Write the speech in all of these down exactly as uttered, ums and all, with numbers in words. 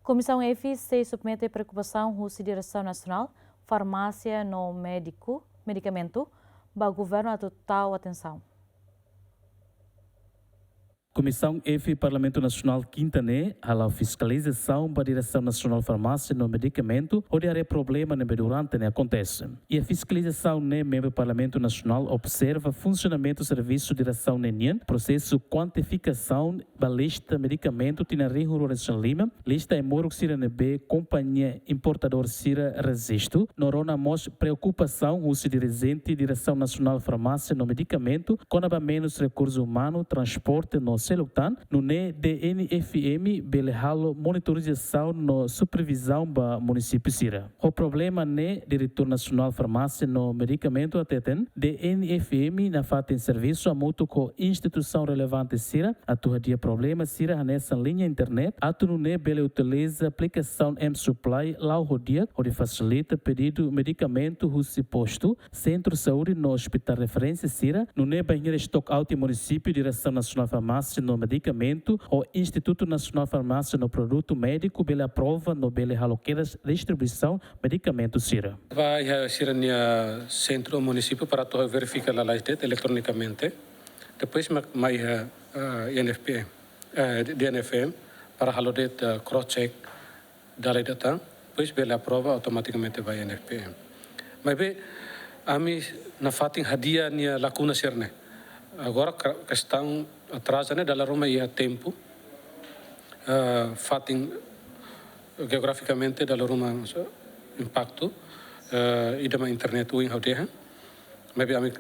Komisaun F sei submete preokupasaun husi Diresaun Nasionál Farmásia no Médiku, Medikamentu ba Governu atu tau atensaun. Komisaun F Parlamentu Nasionál Kinta ne'e hala'o fiskalizasaun ba Diresaun Nasionál Farmásia no Medikamentu hodi haree problema ne'ebé durante ne'e akontese. Iha fiskalizasaun ne'e membru Parlamentu Nasionál observa funsionamentu servisu diresaun ne'e nian, prosesu kuantifikasaun ba lista medikamentu tinan rihun rua resin lima, lista ai-moruk sira ne'ebé kompañia importadór sira rejistu, no rona mós preokupasaun husi dirijente Diresaun Nasionál Farmásia no Medikamentu kona-ba menus rekursu umanu, transporte no seluk tan, nune'e D N F M bele halo monitorizasaun no supervizaun ba munisípiu sira. Ho problema ne'e, Diretór Nasionál Farmásia no Medikamentu hateten, D N F M nafatin servisu hamutuk ho instituisaun relevante sira atu hadi'a problema sira hanesan liña internet, atu nune'e bele utiliza aplikasaun M-Supply la'o ho di'ak hodi fasilita pedidu medikamentu husi postu, sentru saúde no ospitál referénsia sira, nune'e bainhira stock out iha munisípiu, Diresaun Nasionál Farmásia no Medikamentu ho Institutu Nasionál Farmásia no Produtu Médiku bele aprova no bele halo kedas distribuisaun medikamentu sira. Ba iha sira-nia sentru munisípiu para atu verifika lalais de'it eletronikamente. Depois mai, mai iha, ah, I N F P M, eh, D N F M, para halo de'it, ah, cross check dala ida tan, depois bele aprova automatikamente ba I N F P M. Maibé ami nafatin hadi'a nia lakuna sira-ne'e. Agora ka-, kestaun atraza ne'e dala ruma iha tempu, eh, fatin jeografikamente dala ruma, so, impaktu, eh, ida mak internet ohin ha'u dehan. Maibé ami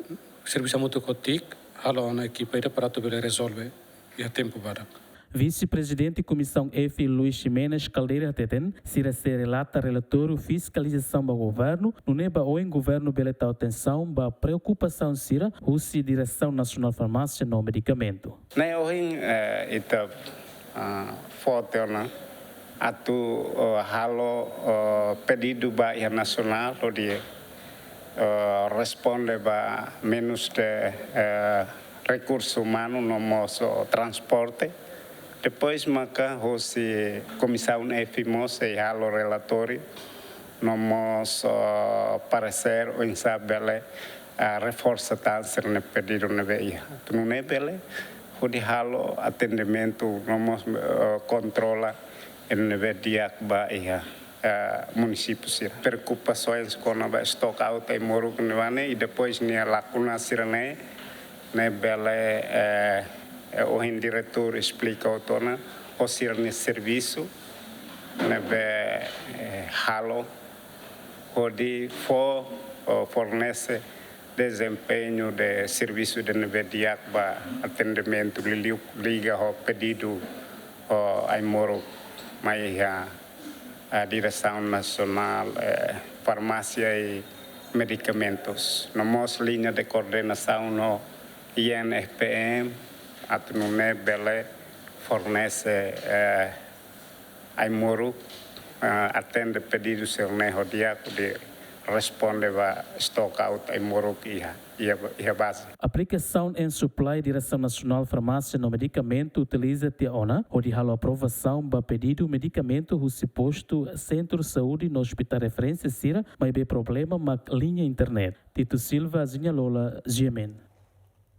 servisu hamutuk ho TIC, halo ona ekipa ida para atu bele rezolve iha tempu badak. Vise-Prezidente Komisaun F Luis Ximenes Caldeira hateten, sira sei relata relatóriu fiskalizasaun ba governu, nune'e ba oin governu bele tau atensaun ba preokupasaun sira husi Diresaun Nasionál Farmásia no Medikamentu. Ne'e ohin, eh, ita, ah, fó tiha ona atu, eh, halo, eh, pedidu ba iha nasionál hodi, eh, responde ba menus de, eh, rekursu umanu no mós, eh, transporte. Depois maka hosi Komisaun F mós sei halo relatóriu no mós, eh, paresér oinsá bele, eh, reforsa tan sira-nia pedidu ne'ebé iha. Atu nune'e bele hodi halo atendimentu no mós, eh, kontrola ida ne'ebé di'ak ba iha, eh, munisípiu sira. Preokupasaun kona-ba stock out ai-moruk ne'ebá ne'e, i depois nia lakuna sira-ne'e, ne'e bele, eh, eh, ohin diretór esplika hotu ona, ho sira-nia servisu ne'ebé, eh, halo hodi fó, oh, fornese dezempeñu de servisu ida ne'ebé di'ak ba atendimentu liuliu liga ho pedidu, oh, ai-moruk mai iha, ah, Diresaun Nasionál, eh, Farmásia i Medikamentus. No mós liña de koordenasaun ho I N F P M, atu nune'e bele fornese, eh, ai-moruk, eh, atende pedidu sira-ne'e ho di'ak hodi responde ba stock out ai-moruk iha, iha, iha baze. Aplikasaun M-Supply Diresaun Nasionál Farmásia no Medikamentu utiliza tiha ona hodi halo aprovasaun ba pedidu medikamentu husi postu, sentru saúde no ospitál referénsia sira, maibé problema mak liña internet. Tito Silva, Zinha Lola, G M N.